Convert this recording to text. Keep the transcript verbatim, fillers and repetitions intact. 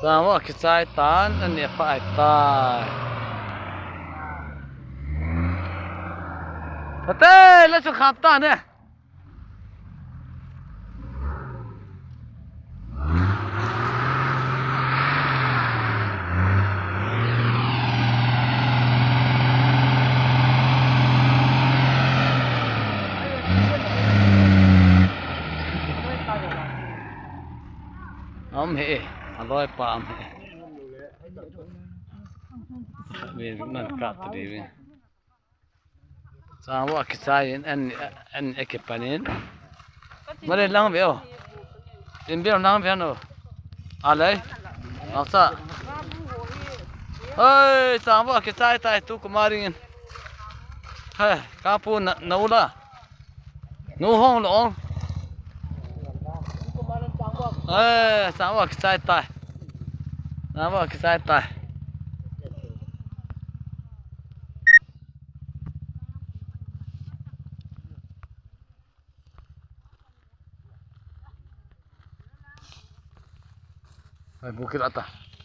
Changvah kichai tan, ani aphai tai. Ate, la chu kham ta ne. Om he, aloi pa om he. Ve nan ka tu di ve. Changvah kichai in, an, an ekipanin. Mare lang ve o. Tin bel lang ve no. Alai. Aksa. Hei, changvah kichai tai tu kumaring in. He, kapu na, na ula. Nu hong lo ong. Hei, changvah kichai tai. Changvah kichai tai. Hai, bukit ata.